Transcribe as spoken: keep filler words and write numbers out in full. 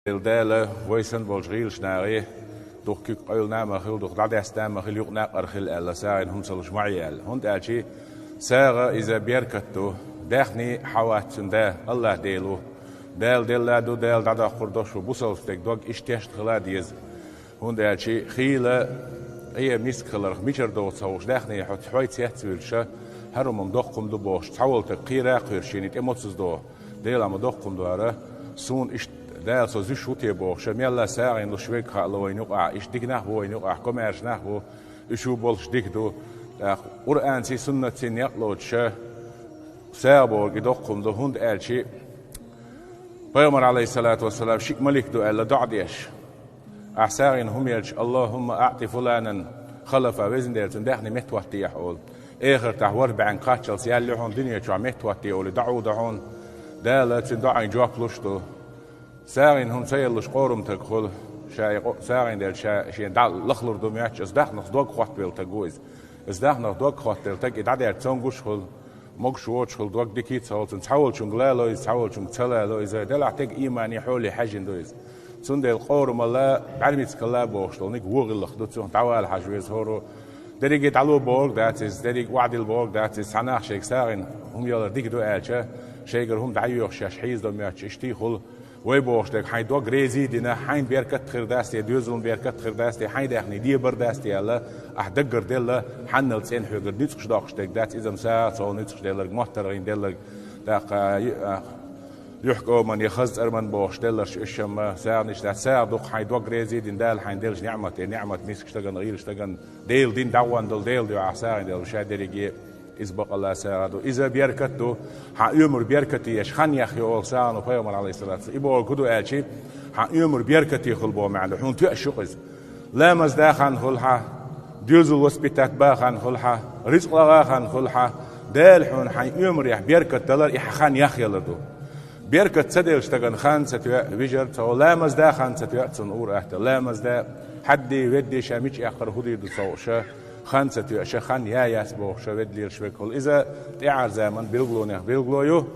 Дела, вай санна болчу гӀийлачу нахе, дукха куьг къевлина а ма хила, дукха дӀадаьстина а ма хила, юкъа накъара хила аьлла, сагӀина хӀума ца луш ма Ӏе аьлла. ХӀунда аьлча сагӀа иза беркат ду, даьхни хьан вац цуьнан да, АллахӀ Дела ву. Дала делла ду, Дала дӀадоккхур долуш ву, бусалба стеган дог иштта тешна хила а деза. ХӀунда аьлча хийла къе миска хиларх мичара догӀу ца хууш, даьхни хьо хьой цецвуьйлуш, хӀара хӀума доккха хӀума ду бохуш, цхьаволу стаг кхийра а кхоьруш, шена тӀе моцаза догӀу. Дела ма доккха хӀума ду хӀара, суна иштта Дала со зуьйш ву те бохуш, мелла а сагӀина луш верг хаало вайна юкъахь, иштта дика нах бу вайна юкъахь, комаьрша нах бу, уьш ву болуш дика ду. ТӀаккха Къуръанций, суннатций некъ лоцуш, сагӀа бохург и доккха хӀума ду, хӀунда аьлча Пайхамар, Ӏалайхиссалату вассалам, шиъ малик ду аьлла доӀа деш. Ахь сагӀина хӀума елча, «Аллахумма аъти фуланан халафа», везан Дела, цуьнан даьхни меттахӀоттае ахь олу. Эхартахь ворхӀ бӀаьнга кхаччалц ял ю хьуна, дуьне чохь меттахӀоттае олий доӀа ву ду хьуна. Дала цуьнан доӀийн жоп луш ду. СагӀина хӀума ца еллуш къорам таг хуьлу, ша и къо-, сагӀина делча ша шен дӀа лахлур ду моьттуш, аса дахнах дог хоттавелла таг ву иза. Аса дахнах дог хоттавелла таг и дӀадаьлча цомгуш хуьлу, могуш воцуш хуьлу, дог дика ца хуьлу, цунна цхьаволчуьнга лало иза, цхьаволчуьнга ца лало иза, делахь теган иймане хьоле хьаьжжина ду иза. Цундела къорамалла, бӀаьрмицкалла бохуш долу ниг вон гӀиллакх ду, цунах дӀавала хьажа веза хӀора. Дерриге дӀало бохург дац иза, дерриге охьадилла бохург дац иза, цхьа нах шайга сагӀина хӀума ялар дика ду аьлча, шайгара хӀума дӀайоьхуш шаьш хьийзадо моьттуш, иштта хуьлу. Вай бохуш дерг, хьайн дог реза а дина, хьайн беркат а хир дац те, доьзалан беркат а хир дац те, хьайн даьхни дебар дац те аьлла, ахь даггара делла, хьаннал цӀена хьоьгара нуьцкъаш доккхуш дерг дац, иза-м сагӀа ца хуьлу нуьцкъаш делларг, моттаргӀина делларг, тӀаккха, а, юьхькӀоман я хаза цӀарман бохуш делларш, уьш-м сагӀанаш дац, сагӀа ду-кх хьайн дог реза а дина, Дала хьайна деллачу неӀмате, неӀмат мискачу стагана, гӀийлачу стагана, Делан дин дӀагӀонна долу, Делан дуьхьа ахь сагӀина делла, ша дерриге Иза бакъалла сагӀа ду. Иза беркат ду. Хьан оьмар беркате еш хан яхйо олу сагӀано Пайхамар, Ӏалайхиссалату вассалам. И бохург хӀун ду аьлча, хьан оьмар беркате хуьлу боху маьӀна ду. Хьуна тоьаш ю-кх иза. Ламаз да хан хуьлу хьан, доьзал воспитать ба хан хуьлу хьан, рицкъ лаха хан хуьлу хьан, Дала хьуна хьайн оьмарехь беркат далар и хьан хан яхъялар ду. Беркат ца делча стагана хан ца тоьа, вижар ца во, ламаз да хан ца тоьа, цунна ур атта. Ламаз да, хьадди, ведди, ша мича эккхар, хӀун дийр ду ца хууш, хан ца тоьа, ша хан я яц бохуш, ведда лелаш верг хуьлу. Иза тӀаьхьара заман билгалонех билгало ю.